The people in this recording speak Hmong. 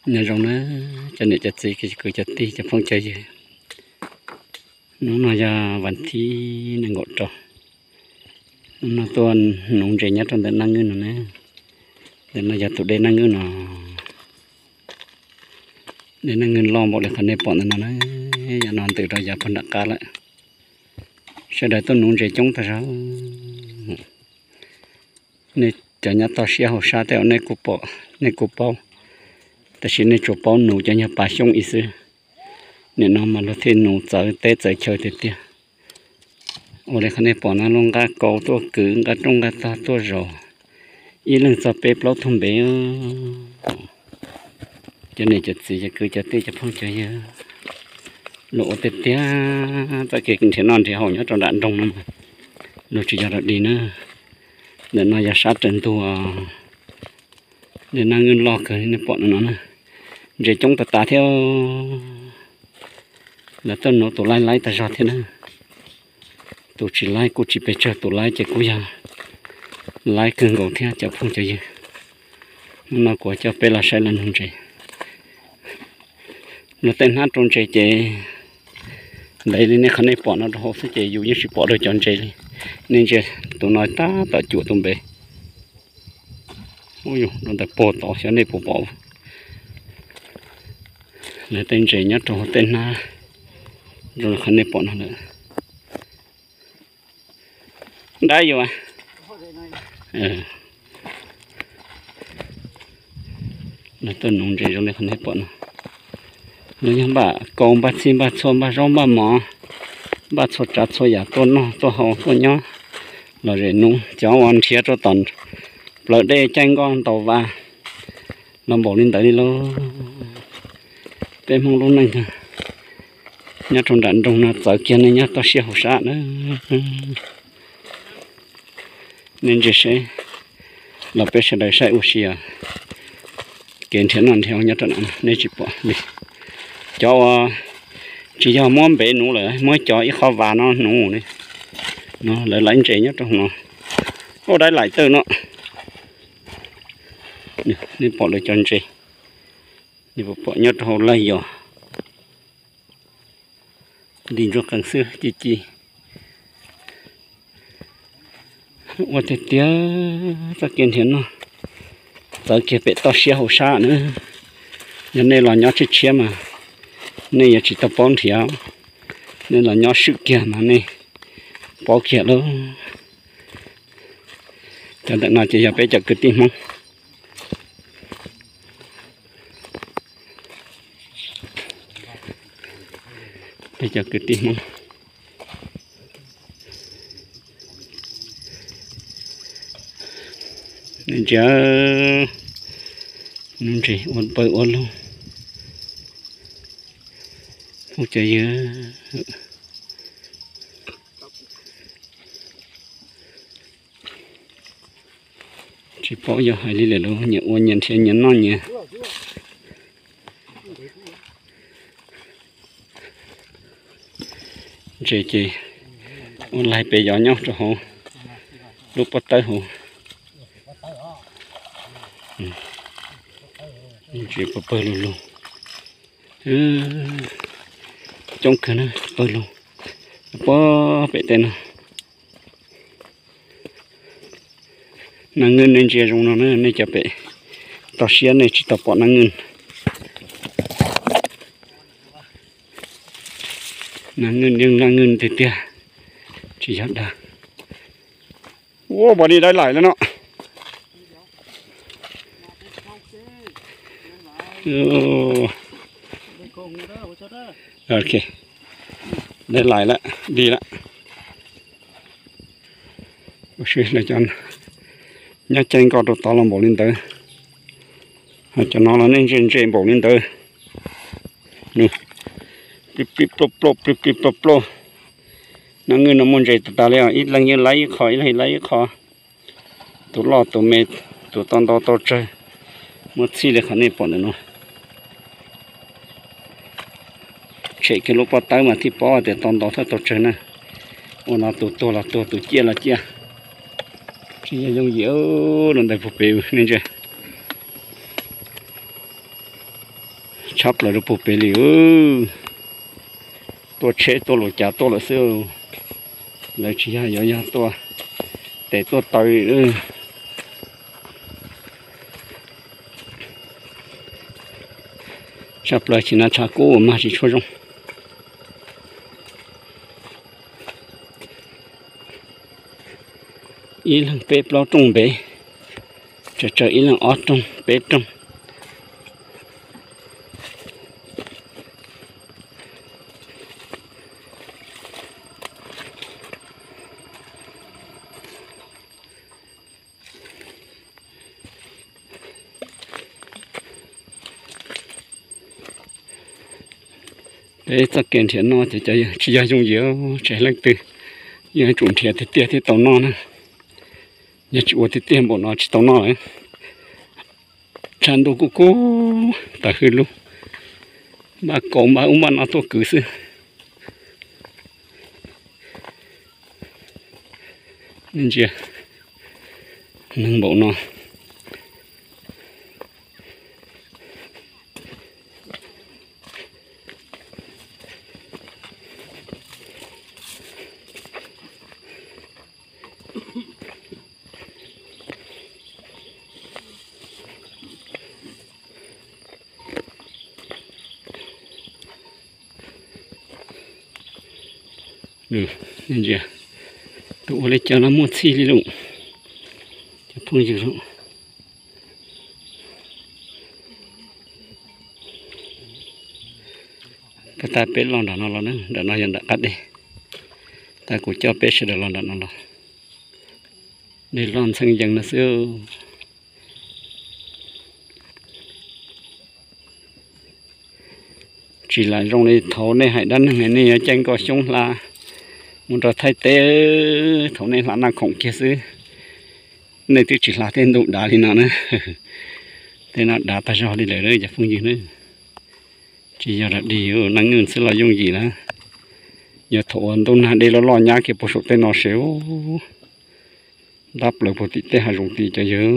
Nyob zoo na cov niam cov txiv kwv cov tij cov phooj cov ywg. Hnub no yog vas thib nees nkaum rau. Hnub no tuaj nuv ntses nyob rau ntawm Naj Ngwj no na. Ntawm no yog tus dej Naj Ngwj no. Dej Naj Ngwj loj npaum li qhov nej pom ntawm no na. Yav no ntws rau yav puag nram qab lawm. Sawv daws tuaj nuv ntses coob tag zog. Nej cov nyob toj siab hauv sab tej zaum nej kuj pom, nej kuj paub, tab sis nej tsuas paub nuv cov nyuag pas xyoob ib xwb. Nim no mas luag thiaj nuv txawv teb txawv chaw tiag tiag. Ua li qhov nej pom no, lub nqaj kaus tuaj kwv, nqaj rooj nqaj tog tuaj zaus, ib leeg txog peb plaub tug npe. Cov niam cov txiv cov kwv cov tij cov phooj cov ywg, luag ua tiag tiag. Txoj kev nrhiav noj nrhiav haus nyob rau nram nroog no mas luag tsis yog dog dig na. Ntawm no yog sab raws ntug, dej Naj Ngwj loj kawg nej pom no no na. Ntses coob tas tas thiab. Lawv tuaj nuv tus laib laib tag zog thiab na. Tus tsis laib kuj tsis pes tsawg, tus laib ces kuj yog laib kawg nkaus thiab cov phooj cov ywg. Hnub no kuv coj peb los saib los nuv ntses. Luag tej hnab rau ntses ces ntev li nej qhov nej pom no rau hauv xwb ces yus yeej tsis pom dua cov ntses li. Nej ntsia tus no tab tom cuam tus npe. Ub yus, rau ntawm puag tod xyov nej puas pom. Lawv tej ntses nyob rau hauv tej hnab zoo li qhov nej pom no lawm. Dab yus, lawv tuaj nuv ntses zoo li qhov nej pom no. Lawv yog npaj kaus npaj txhij npaj txhua npaj zaub npaj mov, npaj txhua tsav txhua yam tuaj noj tuaj haus tuaj nyob lom zem nuv. Cov uas nrhiav rau tom plawv dej caij nkoj ntaus vas los npaum li ntawd li lauj. Peb Hmoob lub neej nyob rau nram nroog no txawv kiag nej nyob toj siab hauv sab na. Nej ntsia seb, los peb sawv daws saib ua si os. Kev nrhiav noj nrhiav haus nyob rau no nej tsis pom li. Cov uas tsis yog muab npev nuv lawm, muab cov ib qho vas no nuv li. No lawv laiv ntses nyob rau no. Ua dab laim tawj no. Nej pom lawv cov ntses, nej puas pom nyob rau hauv lawj yos. Nti ntsuag qees xwb ci ci. Ua tiag tiag txoj kev nrhiav noj txawv kiag pem toj siab hauv sab na. Yog nej los nyob tshiab tshiab mas nej yuav tsis tau paub nrhiav. Nej los nyob swm kiag mas nej paub kiag lauj. Cov ntawm no ces yog peb cov kwv tij Hmoob. Peb cov kwv tij Hmoob. Ntsia, nuv ntses ua pawg ua lug. Ub, cov yawg, tsis paub yog hais li lawm los nyias ua nyias nrhiav nyias noj nyias. Ntses ces ua laig pes yov nyob rau hauv lub pob tawb hauv. Ntses pawg pawg lug lug. Coob kawg na, pawg lug puag pem tej no. Naj Ngwj nej ntsia zoo no na, nej cov pem toj siab nej tsis tau pom Naj Ngwj. Naj Ngwj yeej Naj Ngwj tiag tiag, tsis yog dag. Ua, npam li dai laim lawm no. Ok, dai laim lawm, di lawm. Ua si, lawv cov nyob caij nkoj rau tod los npaum li ntawd, ho cov no los nej ntse ntse npaum li ntawd. Nws plib plib ploj ploj, plib plib ploj ploj. Naj Ngwj no muaj ntses tas tas li os, ib leeg yeej laib ib qho, ib leeg laib ib qho. Tus loj tus me, tus tau ntau tau tsawg, muaj txhij li qhov nej pom ntawm no. Tshem kiag lub pob tawb mas thiaj paub tias tau ntau thiab tau tsawg na. Ua no tus tuag los tuag, tus ciaj los ciaj. Tsis yog yooj yim. Los ntawm puag pem nej ntsia. Tshab plaws rau puag pem li. Tuaj tsheb tuaj luas cav tuaj lawm xwb. Lawv tsis yog yuav yog tuaj tes tuaj taw li. Tshab plaws tsis na tshav kub uas mag tsis tshua zoo. Ib leeg peb plaub rooj ntev, tsawg tsawg ib leeg ob rooj peb rooj. Peb txoj kev nrhiav noj ces cov tsis yog yooj yim, tsis hais leej twg, yeej yuav tsum nrhiav tiag tiag thiaj tau noj na. Yog tsis ua tiag tiag npaum no tsis tau noj lawm. Tshav ntuj kub kub tas hwj lug, npaj kaus npaj ub npaj no tuaj kwv xwb. Ntsia, neeg npaum no. Tus ua li cas no muaj txhij li lawm, cov phooj ywg. Tab tab peb loj nram no los na, nram no yog nram qab deg. Tab kuv coj peb sawv daws los nram no los. Dej loj ntxheeb yees no xwb. Tsis lam zoo li thaum nej hais dab neeg nej yuav caij nkoj xyoob hla mus rau Thaib teb, thaum nej hla Naj Khoom kiag xwb. Nej twb tsis hla tej ntuj dav li no na. Tej no dav tag zog li lawm cov phooj ywg na. Tsis yog lam dig, naj ngwj xwb los yooj yim na. Yog thaum uas ntuj nag dej loj loj nyab kiag puag saum tej no ces ntab plaws puag tim tej hav zoov tid cov yawg.